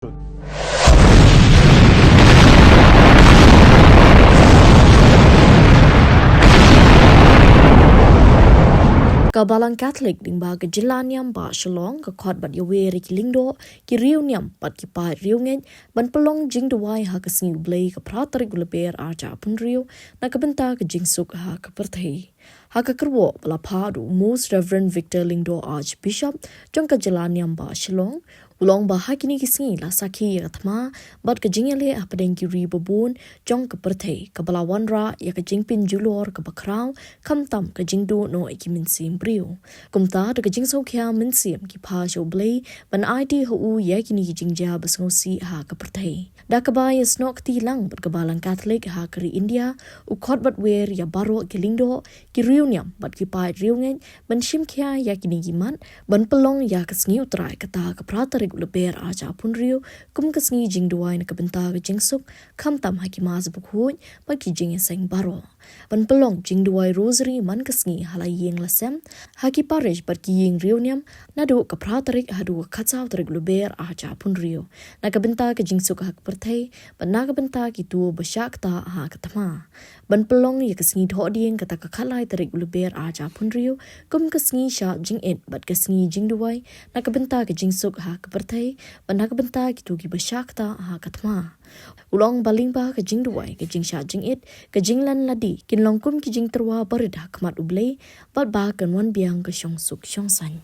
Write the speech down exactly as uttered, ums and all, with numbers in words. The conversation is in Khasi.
Ka Balang Katholik lyngba ka jylla niam ba Shillong ka khot bad ïawer ïa ki lyngdoh, ki riewniam bad ki paid riewngeit ban pynlong jingduwai ha ka sngi U Blei ka phra tarik u Lber arhajar arphew hynriew na ka bynta ka jingsuk ha ka pyrthei. Ha ka kyrwoh ba la phah da u Most Reverend Victor Lyngdoh, Archbishop jong ka jylla niam ba Shillong, u la ong ba ha kine ki sngi la sakhi ïa ka thma bad ka jingïaleh hapdeng ki ri babun jong ka pyrthei, kaba la wanrah ïa ka jingpynjulor kaba khraw, khamtam ka jingduh noh ïa ki mynsiem briew. Kumta da ka jingsngewkhia mynsiem ki phah sha U Blei ban aiti ha u ïa kine ki jingjia ba sngewsih ha ka pyrthei. Da kaba ïasnoh kti lang bad ka Balang Katholik ha ka ri India, u khot bad wer ïa baroh ki lyngdoh, ki riewniam bad ki paid riewngeit ban shim khia ïa kine ki mat ban pynlong ïa ka sngi U Trai kata ka phra tarik u Lber arhajar arphew hynriew kum ka sngi jingduwai na ka bynta ka jingsuk, khamtam ha ki Mass bakhuid bad ki jingïaseng baroh. Ban pynlong jingduwai Rosary man ka sngi ha la ïing la sem, ha ki parish bad ki ïing riewniam, naduh ka phra tarik haduh ka khatsaw tarik u Lber arhajar arphew hynriew, na ka bynta ka jingsuk ha ka pyrthei bad na ka bynta kito ba shah ktah ha ka thma. Ban pynlong ïa ka sngi Thohdieng kata ka khatlai tarik u Lber arhajar arphew hynriew kum ka sngi shah jingit bad ka sngi jingduwai na ka bynta ka jingsuk ha ka pyrthei bad na ka bynta kito kiba shah ktah ha ka thma. U la ong ba lyngba ka jingduwai, ka jingshah jingit, ka jinglen lade kin long kum ki jingtyrwa barit ha khmat U Blei bad ba kan wan biang ka shongsuk shongsaiñ.